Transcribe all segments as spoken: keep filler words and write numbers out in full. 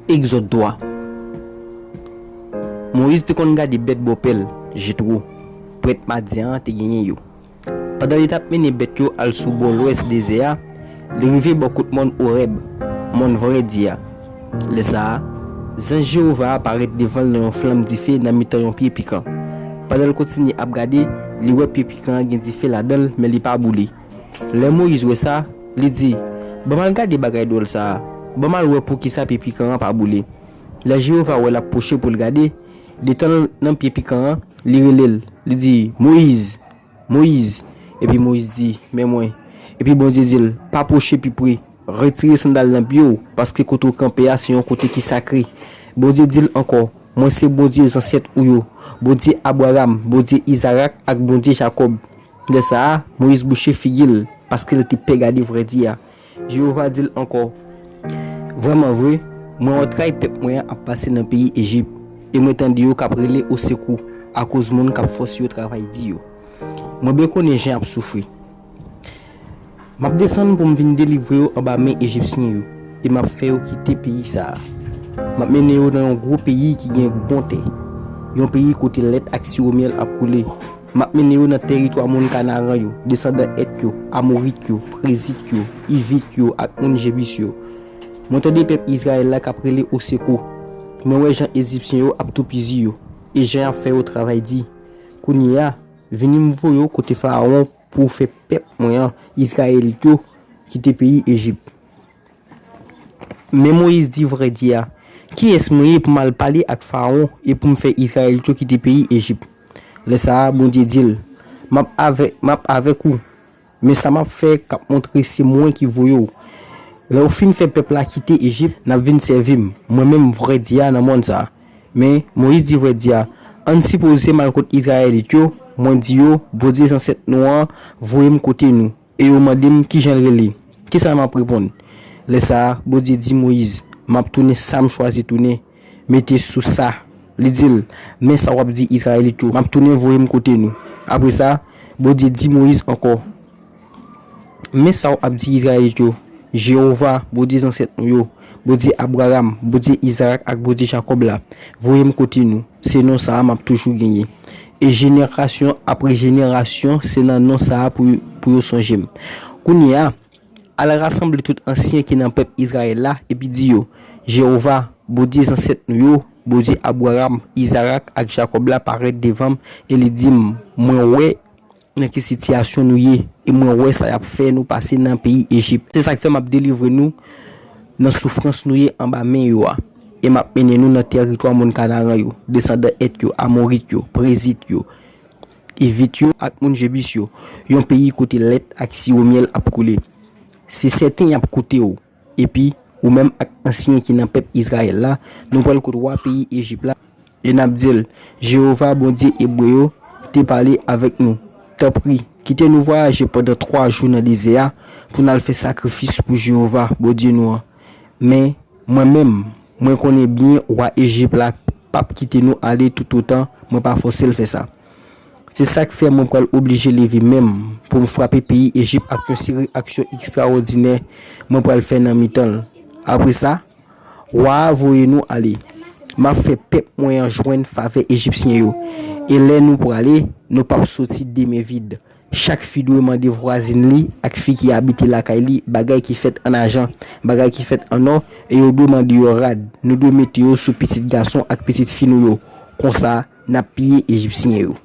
Egzòd twa. Moyiz te konn gade bèt bò pè l, Jetwo, prèt Madyan an, te genyen yo. Pandan li t ap mennen bèt yo al sou bò lwès dezè a, li rive bò kot mòn Orèb, mòn vrè Dye a. Lè sa a, zanj Jewova a parèt devan l nan yon flanm dife nan mitan yon pye pikan. Pandan l kontinye ap gade, li wè pye pikan an gen dife ladan l, men li pa boule. Lè Moyiz wè sa, li di, "Ban m al gade bagay dwòl sa a. Ban m al wè poukisa pye pikan an pa boule." Lè Jewova wè l ap pwoche pou l gade, detan l nan pye pikan an, li rele l. Li di, "Moyiz! Moyiz!" Epi Moyiz di, "Men mwen." Epi Bondye di l, "Pa pwoche pi pre. Retire sandal nan pye w, paske kote w kanpe a se yon kote ki sakre." Bondye di l ankò, "Mwen se Bondye zansèt ou yo, Bondye Abraram, Bondye Izarak ak Bondye Jakòb." Lè sa a, Moyiz bouche figi l, paske l te pè gade vrè Dye a. Jewova di l ankò, "Vrèman vre, mwen wè tray pèp mwen an ap pase nan peyi Ejip, e mwen tande yo k ap rele osekou akoz moun k ap fòse yo travay di yo. Mwen byen konnen jan y ap soufri. M ap desann pou m vin delivre yo anba men Ejipsyen yo, e m ap fè yo kite peyi sa a. M ap mennen yo nan yon gwo peyi ki gen bon tè, yon peyi kote lèt ak siwo myèl ap koule. M ap mennen yo nan tèritwa moun Kanaran yo, desandan Èt yo, Amorit yo, Prezit yo, Ivit yo ak moun Jebis yo. Mwen tande pèp Izrayèl la k ap rele osekou. Mwen wè jan Ejipsyen yo ap toupizi yo, e jan y ap fè yo travay di. Kounye a, vini m voye w kote Farawon pou w fè pèp mwen an, Izrayelit yo, kite peyi Ejip." Men Moyiz di vrè Dye a, "Kiyès mwen ye pou m al pale ak Farawon e pou m fè Izrayelit yo kite peyi Ejip? Lè sa a, Bondye di l, 'M ap avè, m ap avèk ou, men sa m ap fè k ap montre se mwen ki voye w. Lè w fin fè pèp la kite Ejip, n ap vin sèvi m, mwen menm vrè Dye a nan mòn sa a.' Men Moyiz di vrè Dye a, 'Ann sipoze m al kot Izrayelit yo, mwen di yo, Bondye zansèt nou an voye m kote nou, e yo mande m kijan l rele. Kisa m ap reponn?' Lè sa a, Bondye di Moyiz, 'M ap tounen sa m chwazi tounen, mete sou sa.' Li di l, 'Men sa w ap di Izrayelit yo, m ap tounen voye m kote nou.' Apre sa, Bondye di Moyiz ankò, 'Men sa w ap di Izrayelit yo, Jewova, Bondye zansèt nou yo, Bondye Abraram, Bondye Izarak ak Bondye Jakòb la, voye m kote nou. Se non sa a m ap toujou genyen. E jenerasyon apre jenerasyon, se nan non sa a pou, pou yo sonje m.' Kounye a, al rasanble tout ansyen ki nan pèp Izrayèl la, epi di yo, 'Jewova, Bondye zansèt nou yo, Bondye Abraram, Izarak ak Jakòb la parèt devan m, e li di m, mwen wè nan ki sitiyasyon nou ye, e mwen wè sa y ap fè nou pase nan peyi Ejip. Se sa k fè m ap delivre nou nan soufrans nou ye anba men yo a, e m ap mennen nou nan tèritwa moun Kanaran yo, desandan Èt yo, Amorit yo, Prezit yo, Ivit yo ak moun Jebis yo, yon peyi kote lèt ak siwo myèl ap koule. Se sèten y ap koute w, epi ou menm ak ansyen ki nan pèp Izrayèl la, nou pral kot wa peyi Ejip la, e n ap di l, 'Jewova, Bondye ebre yo, te pale avèk nou. Tanpri, kite nou vwayaje pandan twa jou nan dezè a pou n al fè sakrifis pou Jewova, Bondye nou an. Men, mwen menm, mwen konnen byen wa Ejip la p ap kite nou ale toutotan mwen pa fòse l fè sa. Se sa k fè mwen pral oblije leve men m pou m frape peyi Ejip ak yon seri aksyon ekstraòdinè mwen pral fè nan mitan l. Apre sa, wa a voye nou ale. M ap fè pèp mwen an jwenn favè Ejipsyen yo. E lè nou prale, nou p ap soti de men vid. Chak fi dwe mande vwazin li ak fi ki abite lakay li bagay ki fèt an ajan, bagay ki fèt an nò, e yo dwe mande yo rad. Nou dwe mete yo sou pitit gason ak pitit fi nou yo. Konsa, n ap piye Ejipsyen yo.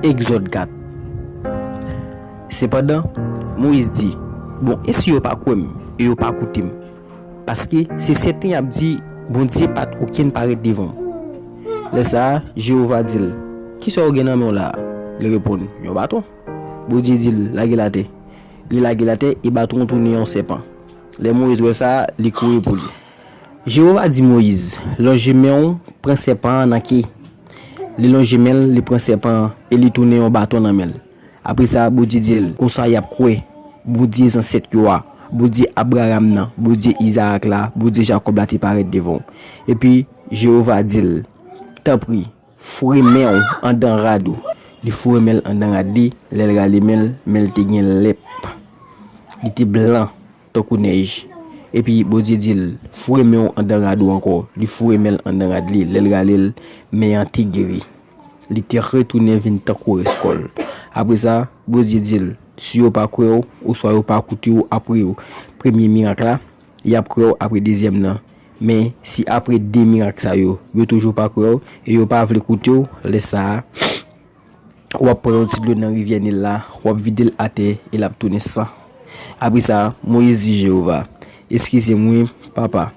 Egzòd kat. Sepandan, Moyiz di, "Bon, e si yo pa kwè m e yo pa koute m? Paske se sèten y ap di, Bondye pa t okenn parèt devan w." Lè sa a, Jewova di l, "Kisa w gen nan men w la a?" Li reponn, "Yon baton." Bondye di l, "Lage l atè." Li lage l atè, e baton an tounen yon sèpan. Lè Moyiz wè sa, li kouri pou li. Jewova di Moyiz, "Lonje men w, pran sèpan an nan ke." Li lonje men l, li pran sèpan an, e li tounen yon baton nan men l. Apre sa, Bondye di l, "Konsa y ap kwè Bondye zansèt yo a, Bondye Abraram nan, Bondye Izarak la, Bondye Jakòb la te parèt devan w. Epi, Jewova di l, tanpri, foure men w anndan rad ou. Li foure men l anndan rad li, lè l rale men l, men l te gen lèp. Li te blan, tankou nèj. Epi, Bondye di l, foure men w anndan rad ou ankò. Li foure men l anndan rad li, lè l rale l, men an te geri. Li te retounen vin tankou rès kò l. Apre sa, Bondye di l, si yo pa kwè w, oswa yo pa koute w apre premye mirak la, y ap kwè w apre dezyèm nan. Men, si apre de mirak sa yo, yo toujou pa kwè w, e yo pa vle koute w, lè sa a, w ap pran yon ti dlo nan rivyè Nil la, w ap vide l atè, e l ap tounen san. Apre sa, Moyiz di Jewova, eskize m wi, papa,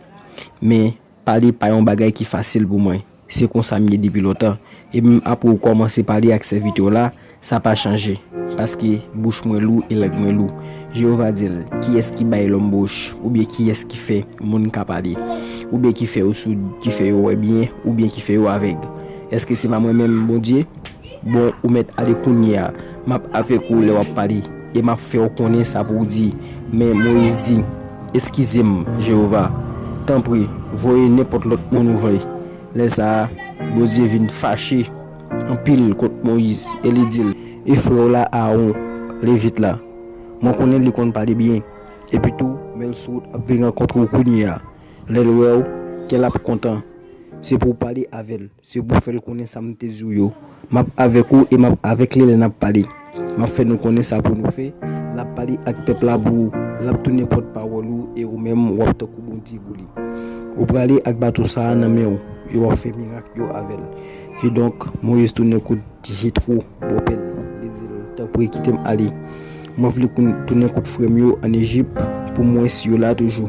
men pale pa yon bagay ki fasil pou mwen. Se konsa m ye depi lontan. E menm apre w kòmanse pale ak sèvitè w la, sa pa chanje. Paske bouch mwen lou e lang mwen lou. Jewova di l, kiyès ki bay lòm bouch, oubyen kiyès ki fè moun ka pale, oubyen ki fè yo soud, ki fè yo wè byen, oubyen ki fè yo avèg? Èske se pa mwen menm, Bondye? Bon, ou mèt ale kounye a. M ap avèk ou lè w ap pale, e m ap fè w konnen sa pou w di. Men Moyiz di, eskize m, Jewova. Tanpri, voye nenpòt lòt moun ou vle. Lè sa a, Bondye vin fache anpil kont Moyiz, e li di l, e frè w la, Aawon, Levit la, mwen konnen li konn pale byen. Epitou, men l sou wout ap vin rankontre w kounye a. Lè l wè w, kè l ap kontan. Se pou w pale avè l. Se pou w fè l konnen sa m te di w yo. M ap avèk ou e m ap avèk li lè n ap pale. M ap fè nou konnen sa pou nou fè. L ap pale ak pèp la pou ou. L ap tounen pòtpawòl ou e ou menm w ap tankou Bondye pou li. Ou prale ak bato sa a nan men w e w ap fè mirak yo avè l. Kidonk, Moyiz tounen kot Jetwo, bòpè l, li di l, tanpri, kite m ale. Mwen vle koun- tounen kot frè m yo ann Ejip pou m wè si yo la toujou.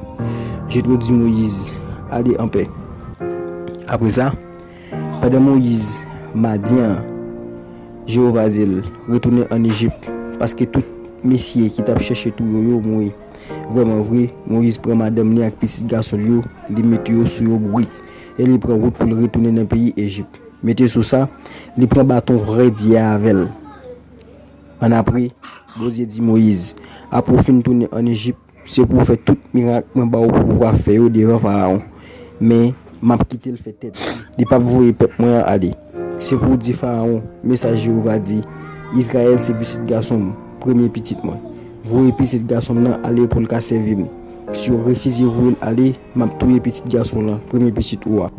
Jetwo di Moyiz, ale anpè. Apre sa, pandan Moyiz, Madyan, Jewova di l, retounen ann Ejip, paske tout mesye ki t ap chèche touye w yo mouri. Vrèman vre, Moyiz pran madanm li ak pitit gason l yo, li mete yo sou yon bourik, e li pran wout pou l retounen nan peyi Ejip. Mete sou sa, li pran baton vrè Dye a avè l. Annapre, Bondye di Moyiz, apre w fin tounen ann Ejip, se pou w fè tout mirak mwen ba w pouvwa fè yo devan Farawon. Men, m ap kite l fè tèt li. Li p ap voye pèp mwen an ale. Se pou w di Farawon, men sa Jewova di, Izrayèl se pitit gason m, premye pitit mwen. Voye pitit gason m nan ale pou l ka sèvi m. Si w refize voye l ale, m ap touye pitit gason w lan, premye pitit ou a.